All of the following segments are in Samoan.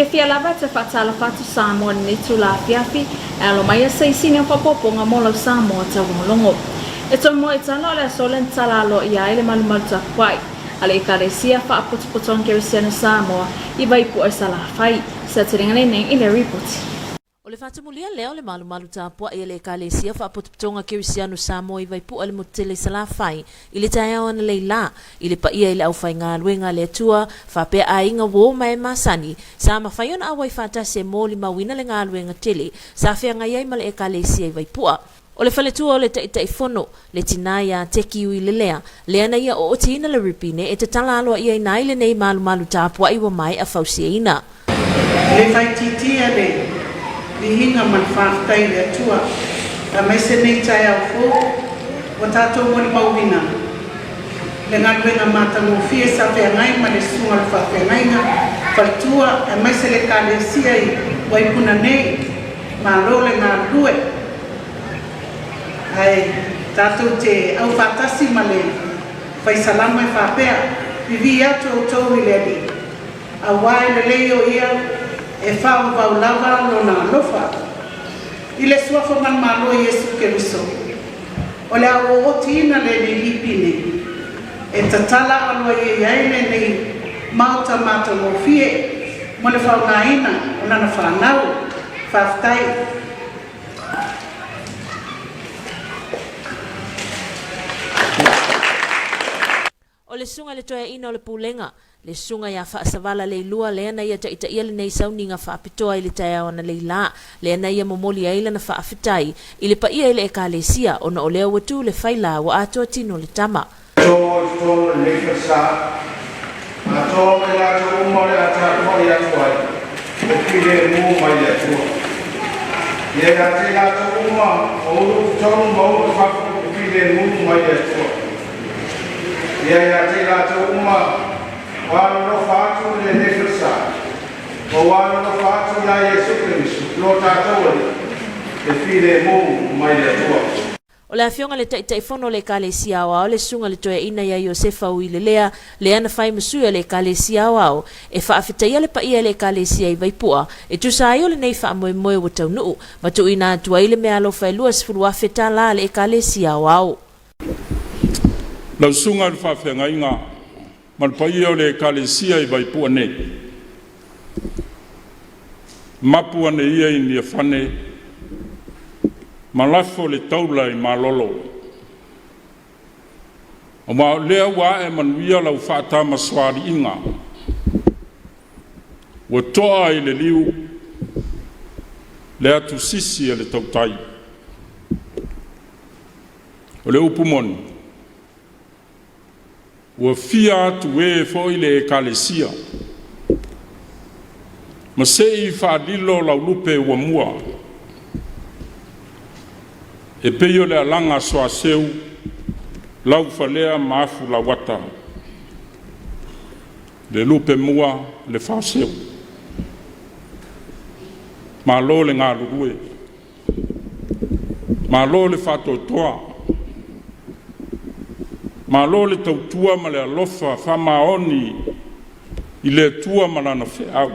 Fiafia lava e toe faatalofa atu Samoa i lenei itula afiafi, e alo mai se isi niu faaopoopoga mo lau Samoa taulogologo. E toe mua i tala o le aso lea na tatala aloaia ai le malumalu tapuai a le Ekalesia Faapotopotoga Kerisiano Samoa i Vaipua i Salafai. Se aotelega lenei i le Ripoti. O le faatumulia lea o le malumalu tapuai a le Ekalesia Faapotopotoga Kerisiano Samoa i Vaipua i le motu tele i Salafai i le taeao analeila, i le paia i le aufaigaluega a le Atua faapea aiga uo ma e masani, sa mafai ona auai faatasi e molimauina le galuega tele sa feagai ai ma le Ekalesia i Vaipua. O le faletua o le Taitaifono, le tinā iā Teki Uilelea, lea na ia ootiina le ripine e tatala aloaiaina ai lenei malumalu tapuai ua maea fausiaina. E le faaitiitia le viiga ma le faafetai i le Atua, aemaise nei taeao fou ua tatou molimauina le galuega matagofie sa feagai ma le Susuga o le Faafeagaiga Faletua aemaise le Ekalesia i Waipuna nei. Malo le galulue. Ae tatou te aufaatasi ma le Faisalamo e faapea, Vivii atu outou i le Alii. Aua e lelei o ia e faavavau lava lona alofa i le Suafa manumalo o Iesu Keriso. O le a ou ootiina lenei lipine e tatala aloaia ai lenei Maota matagofie mo le faaaogaina o lana fanau. Faafetai. O le susuga i le toeaina o le Pulega, le susuga ia Faasavala Leilua lea na ia taitaia lenei sauniga faapitoa i le taeao analeila, lea na ia momoli ai lana faafetai i le paia i le Ekalesia ona o lea ua tu le faila ua atoa tino le tama. Atoa i totonu o lenei falesa, atoa ma i latou uma o le a tapuai atu ai, e filemu mai le Atua. Ia ia te i latou uma o ulu i totonu ma ulu i fafo e filemu mai le Atua. Ia ia te i latou uma o alolofa atu i lenei falesa, ma ua alolofa atu iā Iesu Keriso lo tatou Alii, e filemu mai le Atua. O le afioga i le Taitaifono o le Ekalesia Aoao, le Susuga i le Toeaina ia Iosefa Uilelea, lea na fai ma sui o le Ekalesia Aoao, e faafetaia le paia i le Ekalesia i Vaipua, e tusa ai o lenei faamoemoe ua taunuu, ma tuuina atu ai le meaalofa e $20,000 tala a le Ekalesia Aoao. Lau Susuga i le Faafeagaiga ma le paia o le Ekalesia i Vaipua nei, mapu ane ia i Niafane ma lafo le taula i Malolo. Aua o lea ua ae manuia lau faatamasoaliiga, ua toa i le liu le atusisi a le tautai. O le upu moni, ua fia atu e foi le Ekalesia, ma se i faalilo lau lupe ua mua, e pei o le alaga soaseu laufalea ma afu lauata, le lupe mua le faaseu. Malo le galulue. Malo le faatoatoa, malo le tautua ma le alofa faamaoni i le Atua ma Lana feau.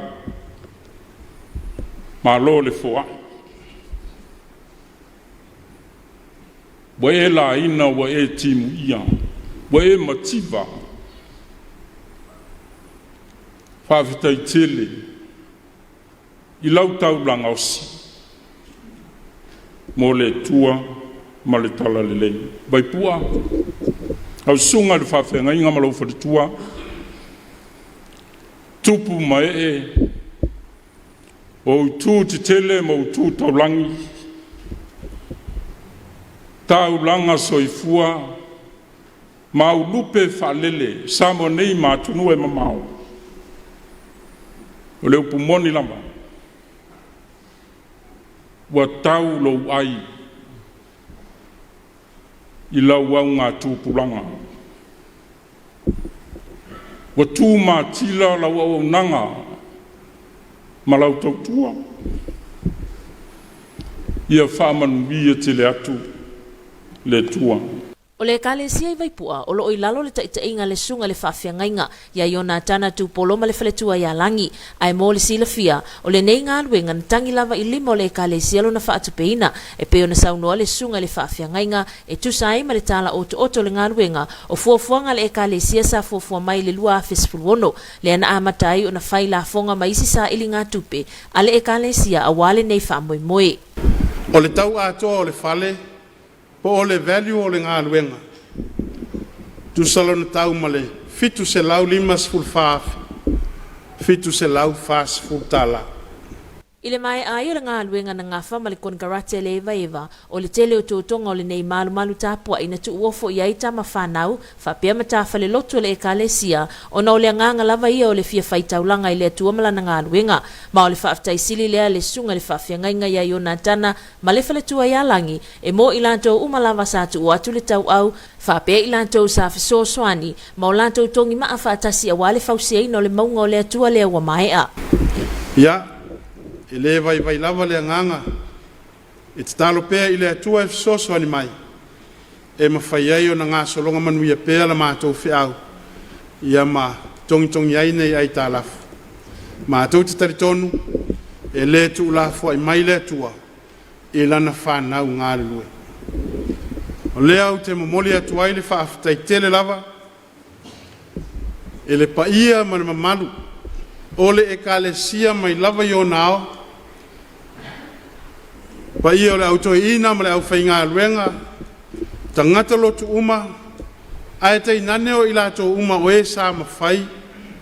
Malo le foai. Ua e laina, ua e timuia, ua e mativa. Faafetai tele i lau taulaga osi mo le Atua ma le Talalelei. Vaipua, lau susuga i le faafeagaiga ma lou faletua, tupu ma ee, o itu tetele ma itu taulagi, taulaga soifua, ma au lupe faalele Samoa nei ma atunuu e mamao. O le upu moni lava, ua tau lou ai i lau augatupulaga. Ua tu matila lau auaunaga ma lau tautua. Ia faamanuia tele atu le Atua. O le Ekalesia i Vaipua, o lo o i lalo o le taitaiga a le Susuga i le Faafeagaiga ia Ionatana Tupolo ma le Faletua ia Lagi. Ae mo le silafia, o lenei galuega na tagi lava i lima o le Ekalesia lona faatupeina, e pei ona saunoa le Susuga i le Faafeagaiga e tusa ai ma le tala otooto o le galuega o fuafuaga a le Ekalesia sa fuafua mai i le 2016, lea na amata ai ona fai lafoga ma isi sailigatupe a le Ekalesia aua lenei faamoemoe. O le tau atoa o le fale po o le value o le galuega, tusa lona tau ma le $754,740. I le maea ai o le galuega na gafa ma le konekarate a le Evaeva, o le tele o totoga o lenei malumalu tapuai na tuuofo i ai tama fanau faapea ma tafalelotu a le Ekalesia ona o le agaga lava ia o le fia fai taulaga i le Atua ma lana galuega. Ma o le faafetai sili lea a le Susuga i le Faafeagaiga ia Ionatana ma le faletua ia Lagi e mo i latou uma lava sa tuu atu le tauau faapea i latou sa fesoasoani ma o latou togi maa faatasi aua le fausiaina o le mauga o le Atua lea ua maea. Ia, e le vaivai lava le agaga e tatalo pea i le Atua e fesoasoani mai e mafai ai ona gasologa manuia pea la matou feau ia ma togitogi ai nei aitalafu. Matou te talitonu e le tuulafoai mai le Atua i lana fanau galulue. O lea ou te momoli atu ai le faafetai tele lava i le paia ma le mamalu o le Ekalesia mai lava i ona ao, paia o le au toeaina ma le aufaigaluega, tagata lotu uma, ae tainane o i latou uma o e sa mafai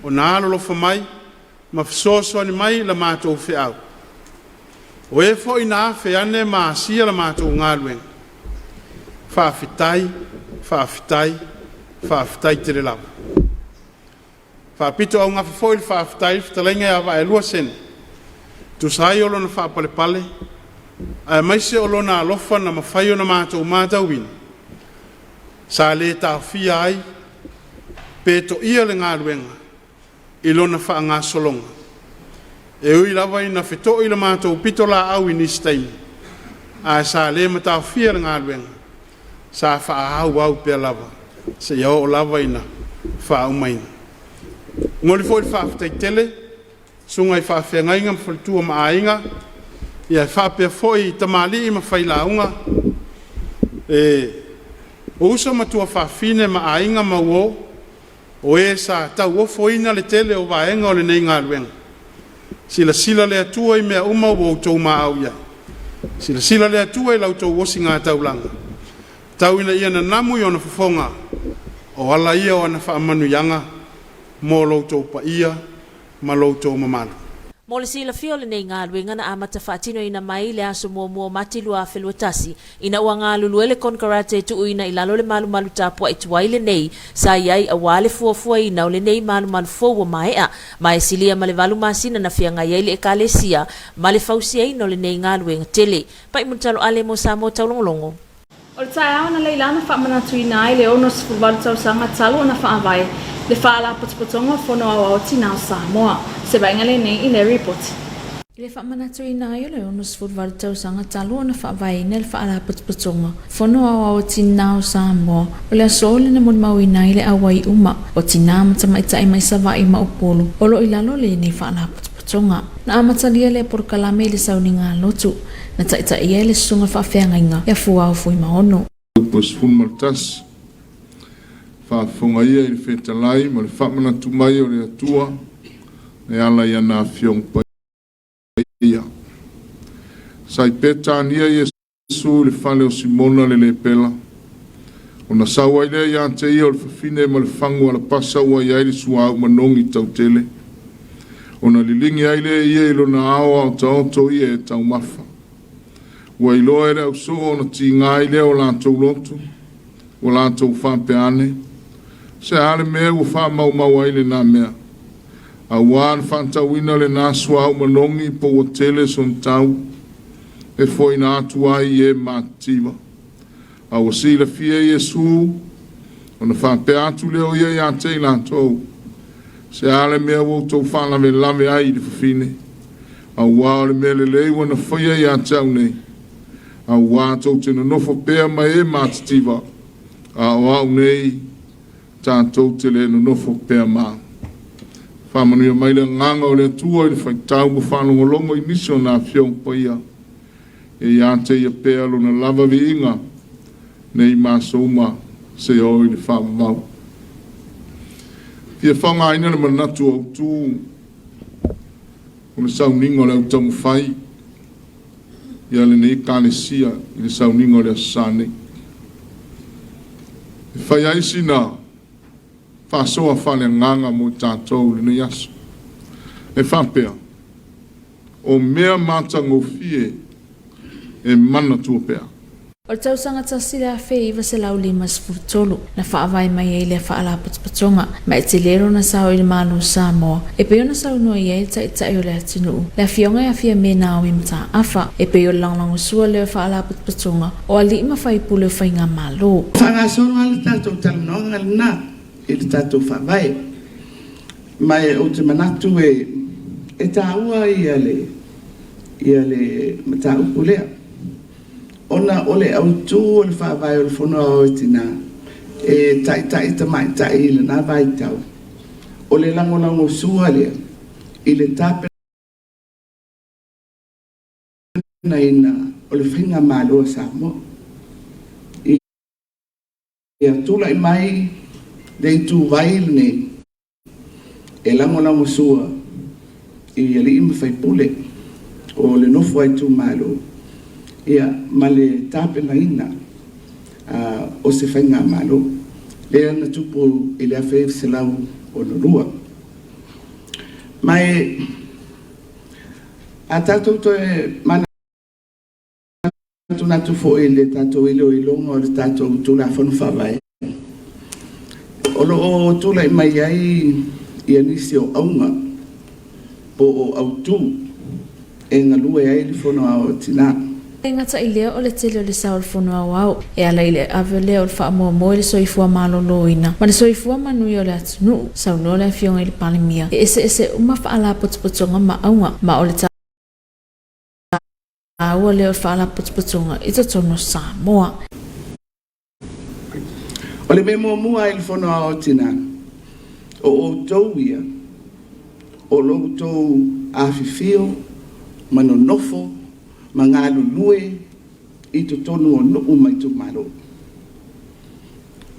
ona alolofa mai ma fesoasoani mai i la matou feau. O e foi na afe ane ma asia la matou galuega, faafetai, faafetai, faafetai tele lava. Faapitoaugafa foi le faafetai i le fetalaiga ia Vaaelua Sene, tusa ai o lona faapalepale aemaise o lona alofa na mafai ona matou matauina, sa le taofia ai pe toia le galuega i lona faagasologa. E ui lava ina feto'i le matou pitolaau i nisi taimi, ae sa le mataofia le galuega, sa faaauau pea lava seia oo lava ina faaumaina. E momoli foi le faafetai tele susuga i faafeagaiga ma faletua ma aiga, ia e faapea foi tamalii ma failauga, o uso ma tuafafine ma aiga ma uo, o e sa tauofoina le tele o vaega o lenei galuega. Silasila le Atua i mea uma ua outou maau i ai. Silasila le Atua i la outou osigataulaga, tau ina ia nanamu i ona fofoga, o ala ia o ana faamanuiaga mo lo outou paia ma lo outou mamalu. Mo le silafia o lenei galuega na amata faatinoina mai i le aso muamua o Mati 2021, ina ua galulue le konekarate e tuuina i lalo le malumalu tapuai tuai lenei sa i ai aua le fuafuaina o lenei malumalu fou ua maea, ma e silia ma le valu masina na feagai ai le Ekalesia ma le fausiaina o lenei galuega tele. Pai Mulitalo Ale mo Samoa Taulogologo. O le taeao analeila na faamanatuina ai le 68 tausaga talu ona faavae le Faalapotopotoga o Fono Aoao Tina o Samoa. Se vaaiga lenei i le ripoti. I le faamanatuina ai o le 68 tausaga talu ona faavaeina le Faalapotopotoga Fono Aoao Tina o Samoa, o le aso lea na molimauina ai le auai uma o tinā ma tamaitai mai Savaii ma Upolu o lo o i lalo o lenei Faalapotopotoga. Na amatalia lea polokalame i le sauniga lotu na taitaia e le Susuga Faafeagaiga ia Fuao Fuimaono. Upu 11, Faafofoga ia i le fetalai ma le faamanatu mai o le Atua e ala i ana Afioga Paia. Sa i Petania Iesu i le fale o Simona le lepela, ona sau ai lea ia te ia o le fafine ma le fagu alapasa ua i ai le suauu manogi tautele, ona liligi ai lea e ia i lona ao a o taoto ia e taumafa. Ua iloa e le ausoo ona tiga ai lea o latou loto, ua latou faapea ane, Se a le mea ua faamaumau ai lena mea? Auā na faatauina lena suauu manogi po ua tele sona tau, e foaina atu ai i e matitiva. A ua silafia e Iesu, ona faapea atu lea o ia ia te i latou, Se a le mea ua outou faalavelave ai i le fafine? Auā o le mea lelei ua na faia ia te au nei. Auā tou te nonofo pea ma e matitiva, A o au nei, tatou te le nonofo pea ma. Faamanuia mai le agaga o le Atua i le faitau ma faalogologo i nisi o na Afioga Paia, e ia te ia pea lona lava viiga, nei ma aso uma seia oo i le faavavau. Fia faaaogaina le manatu autu o le sauniga o le au taumafai ia lenei Ekalesia i le sauniga o le Aso Sa nei. E fai ai sina faasoa faaleagaga mo i tatou i lenei aso. E faapea, o mea matagofie e manatua pea. O le tausaga 1953 na faavae mai ai lea Faalapotopotoga, ma e tele lona sao i le Malo o Samoa, e pei ona saunoa i ai le Taitai o le atunuu, le Afioga ia Fiame Naomi Mataafa, e pei o le lagolagosua lea o Faalapotopotoga o alii ma faipule o faigamalo. Faagasolo lava le tatou talanoaga lena i le tatou Faavae, ma ou te manatu e taua ia le mataupu lea, ona o le autu o le Faavae o le Fono Aoao i Tina e taitai tamaitai i lena vaitau, o le lagolagosua lea i le tapenaina o le Faigamalo a Samoa. Ia tulai mai le ituvai lenei e lagolagosua i alii ma faipule o le nofo a itumalo ma le tapenaina o se faigamalo lea na tupu i le 1962. Ma e a tatou toe manatunatu foi i le tatou iloiloga o le tatou Tulafono Faavae, o lo o tulai mai ai ia nisi o auga po o autu e galue ai le Fono Aoao a Tina. E gata i lea o le tele o le sao o le Fono Aoao e ala i le ave lea o le faamoemoe i le soifua maloloina ma le soifua manuia o le atunuu, saunoa le Afioga i le Palemia, e eseese uma faalapotopotoga ma auga, ma o le taua lea o le faalapotopotoga i totonu o Samoa. O le mea muamua i le Fono Aoao Tina, o outou ia, o lo outou afifio ma nonofo ma galulue i totonu o nuu ma itumalo.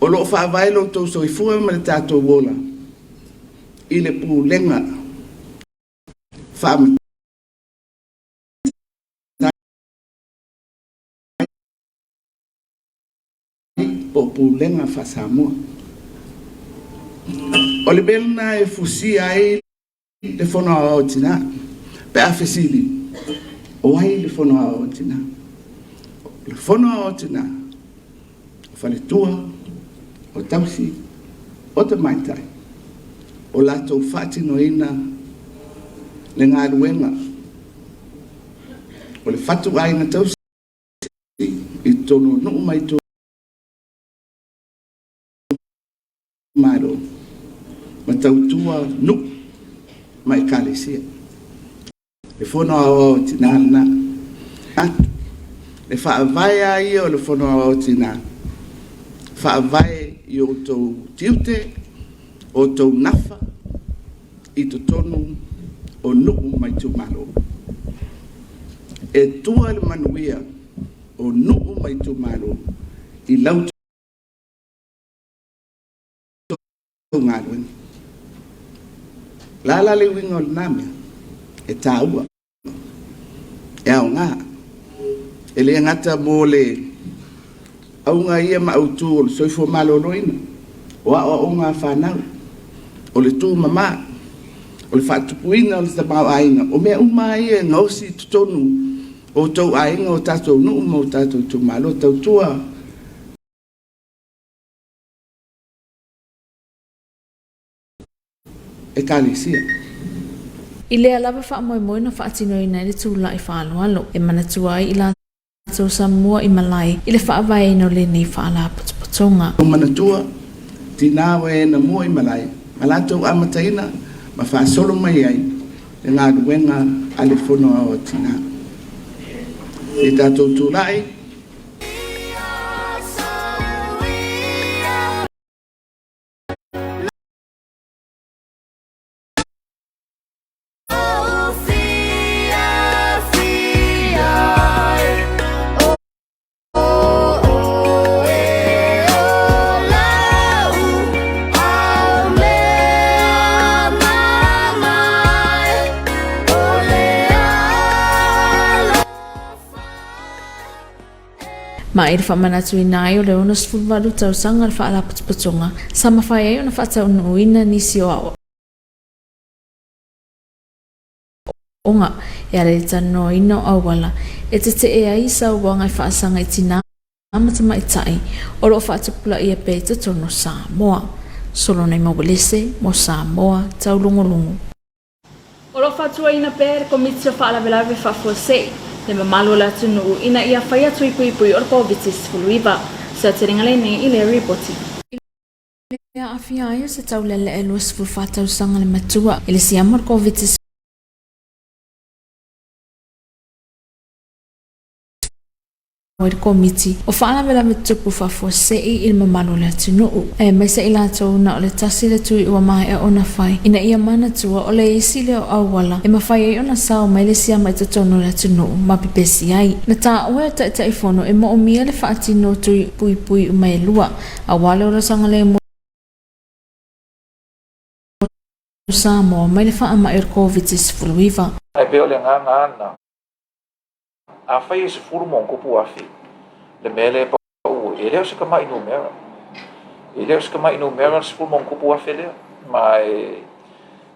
O lo o faavae lo outou soifua ma le tatou ola i le pulega faamatai po o pulega faa-Samoa. O le mea lena e fusia ai le Fono Aoao a Tina, pe a fesili, o ai le Fono Aoao a Tina? O le Fono Aoao a Tina, o faletua, o tausi, o tamaitai, o latou faatinoina le galuega o le fatuaiga tausi i totonu o nuu ma itumalo ma tautua nuu ma ekalesia. Le Fono Aoao a Tina lena. Atu, le faavae lava ia o le Fono Aoao a Tina, faavae i outou tiute, outou nafa i totonu o nuu ma itumalo. E tua le manuia o nuu ma itumalo i la outou galuega. O le a la le uiga o lena mea? E taua, e aoga. E le gata mo le auga ia ma autu o le soifua maloloina, o aoaoga a fanau, o le tumama, o le faatupuina o le tamaoaiga, o mea uma lava ia e gaosi i totonu o outou aiga, o tatou nuu ma o tatou itumalo. Tautua Ekalesia. I lea lava faamoemoe na faatinoina ai le tulai faaaloalo e manatua ai i latou sa mua i malae i le faavaeina o lenei faalapotopotoga. Manatua, tina o e na mua i malae ma latou amataina ma faasolo mai ai le galuega a le Fono Aoao a Tina. Se i tatou tulai. Ma i le faamanatuina ai o le 68 tausaga o le Faalapotopotoga, sa mafai ai ona faataunuuina nisi o aoaoga e ala i le talanoaina o auala e tetee ai sauaga e faasaga i tinā ma tamaitai o lo o faatupulaia pea i totonu o Samoa. Solonai Mauelese mo Samoa Taulugulugu. O lo o fautuaina pea e le Komiti o Faalavelave Faafuasei le mamalu o le atunuu ina ia faia tui puipui o le Koviti-19. Se aotelega lenei i lea ripoti. I le aafia ai o se taulealea e 24 tausaga le matua i le siama o le Koviti-19, ai le Komiti o Faalavelave Tutupu Faafuasei i le mamalu o le atunuu, aemaise i latou na o le tasi le tui ua maea ona fai, ina ia manatua o le isi lea o auala e mafai ai ona sao mai le siama i totonu o le atunuu ma pepesi ai. Na taua e Taitaifono e moomia le faatino o tui puipui uma e lua, aua le ola saogalemu o Samoa mai le faamai o le Koviti-19. Ae pei o le agaga lena. Afai e sefulu ma ona afe le mea lea e pau ai, e le o se tamai numera. E le o se tamai numera le sefulu ma ona afe lea. Ma e,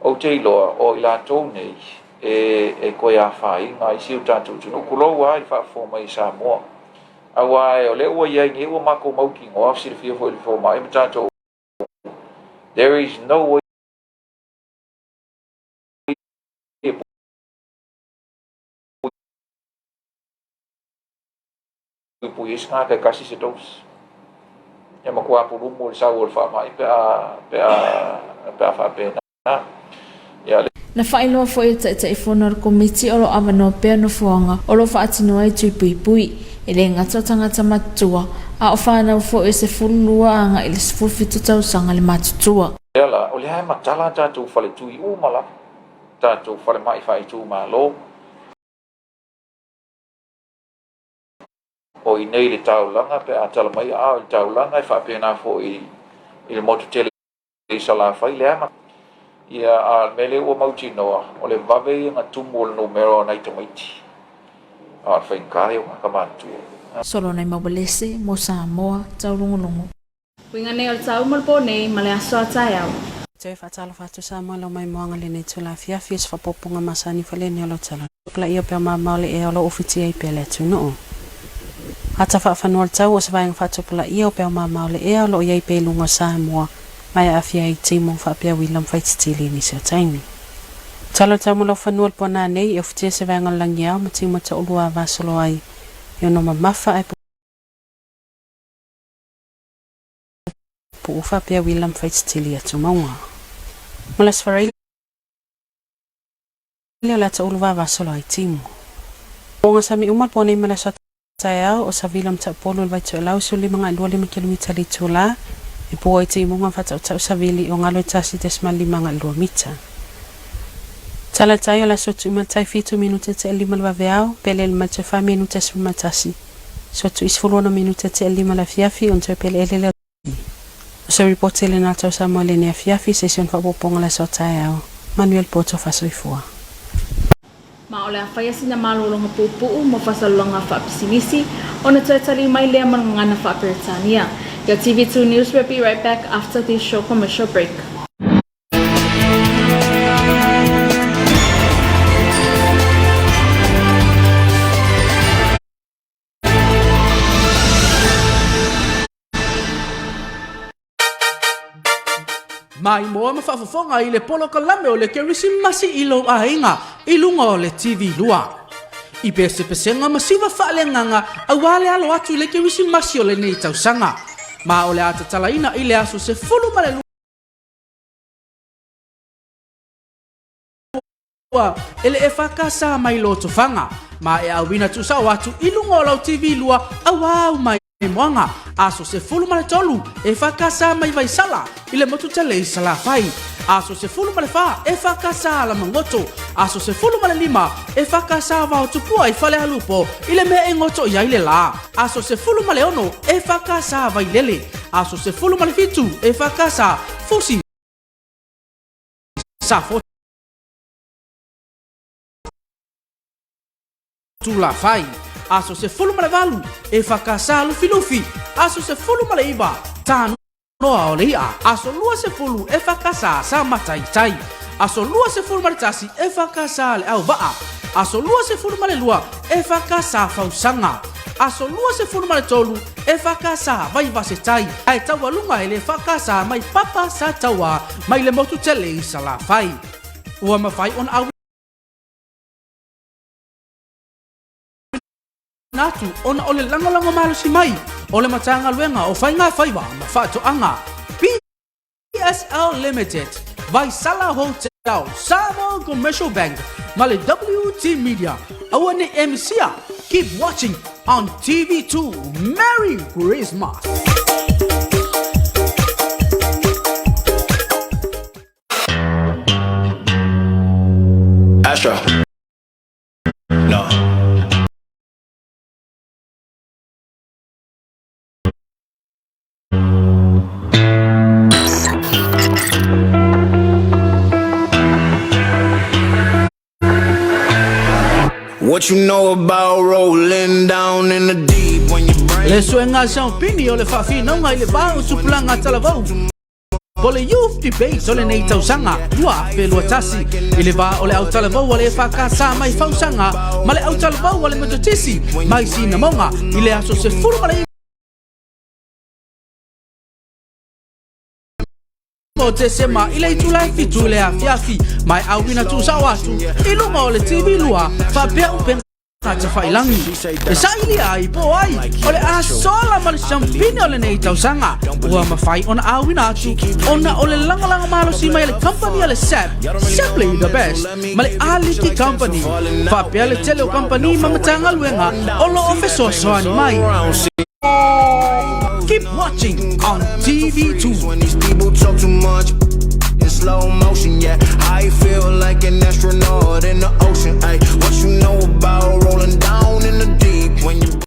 ou te iloa o i latou nei e, e toe afaina ai si o tatou atunuu. Tulou lava i le faafofoga mai a Samoa. Aua o lea ua i ai nei ua matou mautinoa, silafia foi e le fomai ma tatou, there is no way e puipui ai se tagata e tasi se dose. E matua pulumu le sau o le faamai pe a, pe a, pe a faapena. Ia, le. Na faailoa foi e le Taitaifono o le Komiti o lo o avanoa pea nofoaga o lo o faatino ai tui puipui, e le gata o tagata matutua, a o fanau foi o 12 agai i le 17 tausaga le matutua. Lea la, o lea e matala a tatou faletui uma lava, tatou falemai faaitumalo. O i nei i le taulaga pe a tala mai aao i le taulaga e faapena foi i le motu tele i Salafai le ama. Ia, a o le mea lea ua mautinoa, o le vave ia ona tumu o le numera o nai tamaiti, a o le faigata ia o tagata matutua. Solonai Maualese mo Samoa Taulugulugu. Uiga nei o le tau mo le po nei ma le aso a taeao. Toe faatalofa atu Samoa lau maimoaga lenei itula afiafi o se faapopoga masani foi lenei o lau tala palaia pea mamao le ea o lou ufitia ai pea le atunuu. Ata faafanua le tau o se vaega faatupulaia o pea mamao le ea o loo iai pea i luga o Samoa ma e aafia ai timu faapea uila ma faititili i nisi o taimi. Tala le tau ma lau fanua le poanā nei e ufitia se vaega o le langiao ma timu e toalua vasolo ai e ono mamafa ae Puu faapea Willam faititili atu mauga. Ma le Aso Faraile o le ata ulu vavasolo ai timu. O nga sami uma le po nei ma le aso taeao o sa Willam Taupolu i le Vaitoelau 15 25 kilomita le itula e pua ai timuga ma faatautau savili o galo e 1.52 mita. Tala tai o le aso tuumatai 7 minute te 5 le vaveao, pele le mai 4 minute 11. Sotu i 16 minute tea lima le afiafi ona toe peleele lea o se ripoti lena tau Samoa i lenei afiafi se isi ona faaopoopoga le aso taeao. Manuia le po tofa soifua. Ma o le a faia sina malologa puupuu mo fasalologa faapisinisi ona toe tali mai lea ma le gagana faa-Peretania. Your TV2 News will be right back after this short commercial break. Maimoa ma faafofoga i le polokalame o le Kerisimasi i lou aiga i luga o le TV 2. I pesepesega ma siva faaleagaga aua le alo atu i le Kerisimasi o lenei tausaga. Ma o le a tatalaina i le aso 12 e le EFKS mai Lotofaga ma e auina tuusao atu i luga o lau TV 2 auā au maimoaga aso 13 EFKS mai Vaisala i le motu tele i Salafai aso 14 EFKS Alamagoto aso 15 EFKS Vaotupua i Falealupo i le mea e goto i ai le lā aso 16 EFKS Vailele aso 17 EFKS Fusi Safotu Lafai. Aso 18, EFKS Lufilufi, Aso 19, Tanoa o le I'a, Aso 20, EFKS Sa Mataitai, Aso 21, EFKS Le Auva'a, Aso 22, EFKS Fausaga, Aso 23, EFKS Vaivasetai, ae taualuga e le EFKS mai Papa Sataua mai le motu tele i Salafai. Ua mafai ona auina atu ona o le lagolago malosi mai o le Matagaluega o Faiga Faiva ma Faatoaga, PSL Limited, Vaisala Hotel, Samoa Commercial Bank ma le WT Media. Aua ne i misia, keep watching on TV2. Merry Christmas! Astro. No. What you know about rolling down in the deep when your brain Le suega siaupini o le faafinauga i le va o tupulaga talavou po le Youth Debate o lenei tausaga 2021 i le va o le autalavou a le EFKS mai Fausaga ma le autalavou a le Metotisi mai Sinamoga i le aso 19 o Tesema i le itula e 7 i le afiafi ma e auina tuusao atu i luga o le TV 2 faapea upega tafailangi. E sailia ai po o ai o le a sola ma le siampine o lenei tausaga ua mafai ona auina atu ona o le lagolago malosi mai a le kamupani a le SAP, Simply the Best, ma le Aliki Company, faapea le tele o kamupani ma Matagaluega o lo o fesoasoani mai. Keep watching on TV2. When these people talk too much in slow motion, yeah. I feel like an astronaut in the ocean. Ay, what you know about rolling down in the deep when you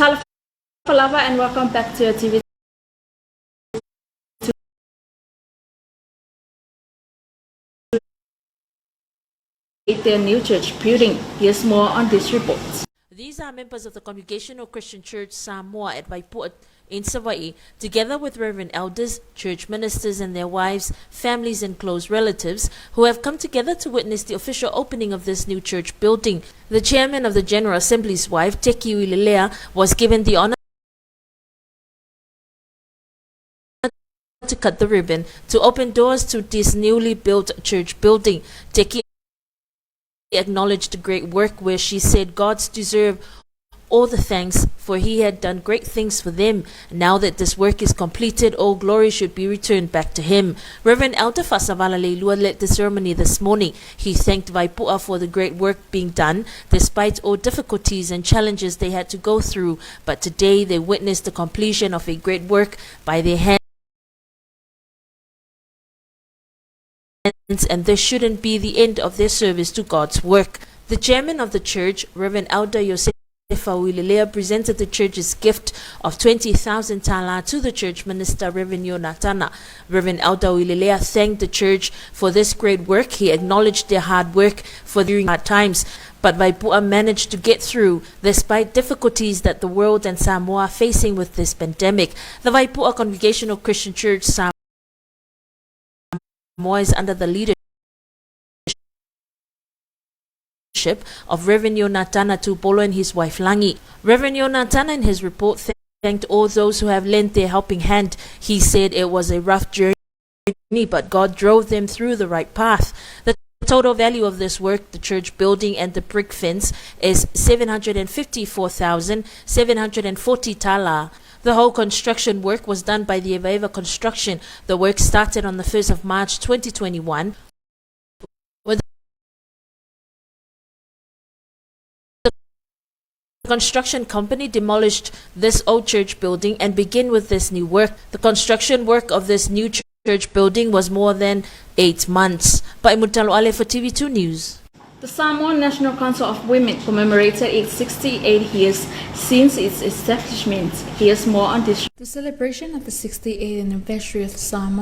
Talofa lava and welcome back to your TV their new church building. Here's more on this report. These are members of the Congregational Christian Church Samoa at Vaipua in Savaii, together with Reverend elders, church ministers and their wives, families and close relatives, who have come together to witness the official opening of this new church building. The chairman of the General Assembly's wife, Teki Uilelea, was given the honor to cut the ribbon to open doors to this newly built church building. Teki acknowledged the great work where she said God's deserve all the thanks, for he had done great things for them. Now that this work is completed, all glory should be returned back to him. Reverend Elder Fasavala Leilua led the ceremony this morning. He thanked Vaipua for the great work being done, despite all difficulties and challenges they had to go through. But today they witnessed the completion of a great work by their hands and this shouldn't be the end of their service to God's work. The chairman of the church, Reverend Elder Yosef Iosefa Uilelea presented the church's gift of 20,000 tala to the church minister, Reverend Ionatana. Reverend Elder Uilelea thanked the church for this great work. He acknowledged their hard work for during hard times. But Vaipua managed to get through despite difficulties that the world and Samoa are facing with this pandemic. The Vaipua Congregational Christian Church Samoa is under the leadership of Reverend Ionatana Tupolo and his wife Langi. Reverend Ionatana in his report thanked all those who have lent their helping hand. He said it was a rough journey, but God drove them through the right path. The total value of this work, the church building and the brick fence, is 754,740 tala. The whole construction work was done by the Eveva Construction. The work started on the 1st of March 2021. With the construction company demolished this old church building and begin with this new work. The construction work of this new church building was more than 8 months. By Mutalo Ale for TV2 News. The Samoan National Council of Women commemorated its 68 years since its establishment. Here's more on this. The celebration of the 68th anniversary of the Samoan